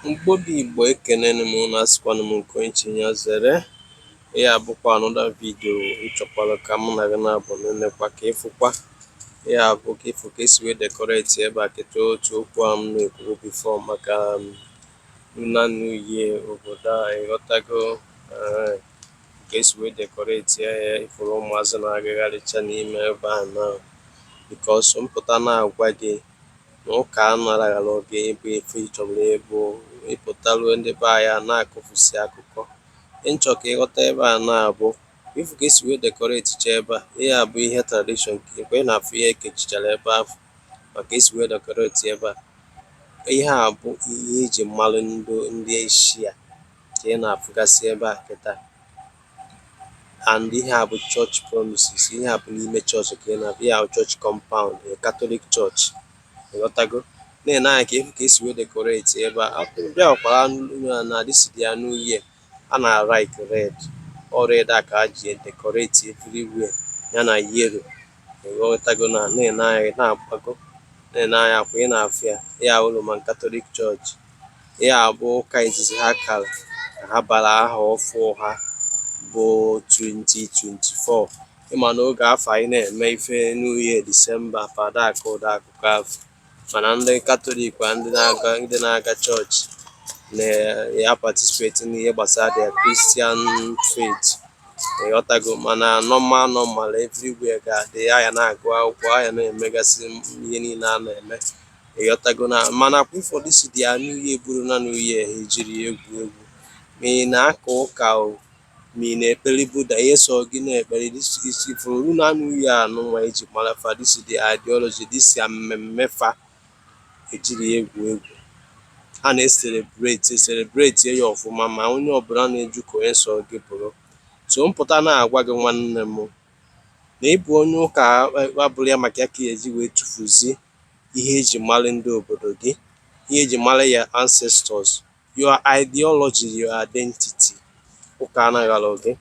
Mgbo bụ Igbo, ekenenu m unu. Asịkwanụ m nke onye chi ya zere. Ya bụkwa another video m chọkwara ka mụ na gị na-abụ nenekwa ka ịfụkwa ya bụ ka ịfụ ka esi wee decorate ebe a kịta. Otu okwu a m na-ekwu before maka Lunar New Year obodo a, ịghọtago? Ee, ka esi wee decorate ya, ịfụrụ ụmụazị na-agagharịcha n'ime ebe a na because mpụta na-agwa gị na ụka anaraghara gị ịbụ ife ị chọrọ ịbụ. Ịpụtaruo, ndị be anyị a na-akụfusi akụkọ nchọ ka ịghọta ebe a na-abụ ifu ka esi wee decorate cha ebe a. Ihe a bụ ihe tradition ka ị na-afụ, ihe ekechichara ebe ahụ maka esi wee decorate ebe a. Ihe a bụ ihe eji malụ ndị Eshia ka ị na-afụgasị ebe a kịta. And ihe a bụ church premises, ihe a bụ n'ime chọọchị ka ị na-afụ. Ihe a bụ church compound, a Catholic church, ịghọtago? Na-ene anya ka ịfụ ka esi wee decorate ebe a. Bịakwara na this their new year, a na like red, ọ red a ka ha ji decorate everywhere, ya na yellow, ịghọtago? Na na-ene anya na-agbago, na-ene anya kwa, ị na-afụ ya. Ya bụ Roman Catholic Church. Ya bụ ụka izizi ha kara ka ha bara aha ọfụ ha bụ 2024. Ịma na oge afọ anyị na-eme ife New Year December, fada akọ ụdọ akụkọ afọ, mana ndị Katọlik kwa, ndị na-aga chọọchị na-ya participate n'ihe gbasara their Christian faith, ịghọtago? Mana normal normal, everywhere ga-adị aya na-agụ akwụkwọ, aya na-emegasị ihe niile a na-eme, ịghọtago? Na mana kwa ụfọdụ si their New Year bụrụ na New Year, ha ejiri ya egwu egwu. Ma ị na-aka ụka o, ma ị na-ekpere Buddha, ihe so gị na-ekpere isi fụrụ Lunar New Year anụnwa eji mara fa. This is the ideology, this mmemme fa ejiri ya egwu egwu. Ha na-ecelebrate, celebrate ya ọfụma, ma onye ọbụla na-eju ka onye so gị bụrụ. So mpụta na-agwa gị, nwanne m, na ịbụ onye ụka abụrụ ya maka ya ka ị eji wee tụfuzi ihe eji mara ndị obodo gị, ihe eji mara ya ancestors, your ideology, your identity. Ụka anaghị gị.